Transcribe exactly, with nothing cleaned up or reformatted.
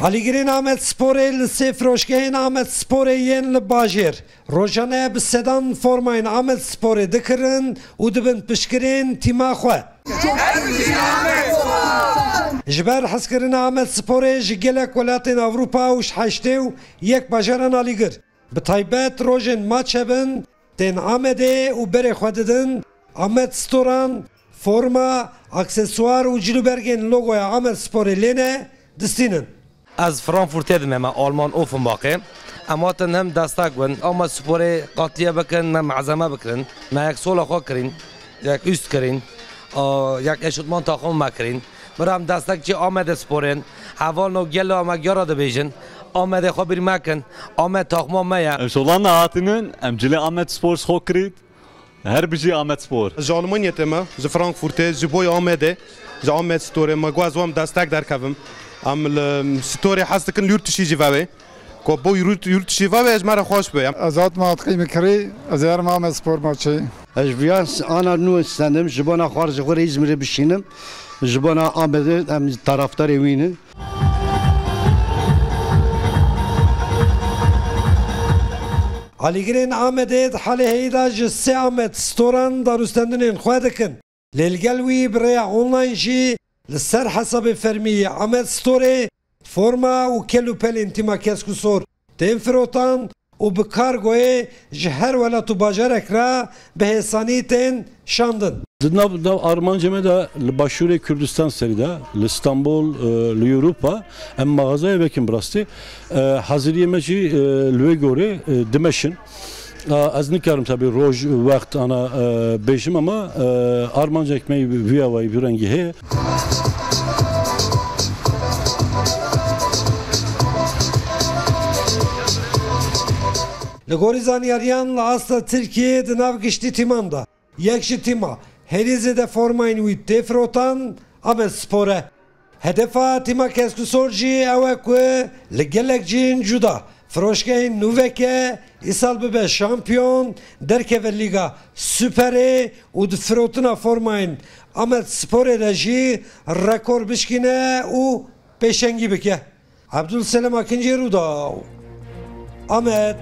Alîgirên Amedsporê li sê firoşgehên Amedsporê yên li bajêr rojane bi sedan formayên Amedsporê dikirin û dibin piştgirên tîma xwe. Ji ber hezkirina Amedsporê ji gelek welatên Ewropa û ji heştê û yek bajaran alîgir, bi taybet rojên maç hebin, tên Amedê û berê xwe didin, Amed Storan, forma, aksesuar û cilûbergên logoya Amedsporê lê ne, distînin. Ez Frankfurtê dimêm, me Alman Offenbachê. Em hatin hem destek bin, Amedsporê qatiye bikin, me malzeme bikirin. Me yek sola xwe kirîn, yek üst kirîn, a, yek eşutman taxim me kirîn. Bira em destekçî Amedsporê in. Hevalno gelo em eg ya re dibêjin. Amedê xwe bîr mekin. Amed taxma me ye. Em ji Hollanda hatinin, em cilê Amedspor ji xwe kirît. Her bijî Amedspor. Ji Almanyê tê me, ji Frankfurtê, ji boy Amedê, ji Amedsporê me got ez wam destek derkevim. Em li Sporê hez dikin li yurt dişî jî vevê. Ku bo yurt, yurt dişî vevê ji me re xweş be. Ez hatim hatqî min kirî, ez ê herim Amedspor maçê. Ez viyan ana nû stendim, ji bona xwar ji xwe re Îzmirê bişînim. Ji bona Amedê em taraftarê wî ne. Alîgirên Amedê di halê heyî de ji sê Amedstoran danûstendinên xwe dikin. Lê li gel wî bi rêya online jî li ser hesabê fermî yê Amedsporê forma û kel û pelên tîma kesk û sor tên firotan û bi kargoyê ji her welat û bajarek re bi hêsanî tên şandin. Di nav, nav armancê me de li Başûrê Kurdistan serî de, li Stenbol, e, li Ewropa, em maxazayê vekin bi rastî. E, haziriyê me jî, e, li wê gorê, e, dimeşin. A, ez nikarim tabi roj, wext ana, e, bêjim ama, e, armancek me vî awayî vî rengî heye. Li gorî zanyariyan li asta Tirkiyê di nav giştî tîman de yek ji tîma herî zêde formayên wî tê firotan Amedspor e. Hedefa tîma kesk û sor jî ew e ku li gelek cihên cuda firoşgehên nû veke, îsal bibe şampiyon, derkeve Lîga Superê û di firotina formayên Amedsporê de jî rekor bişkîne û pêşengî bike. Ebdulselam Akincî, Rûdaw, Amed.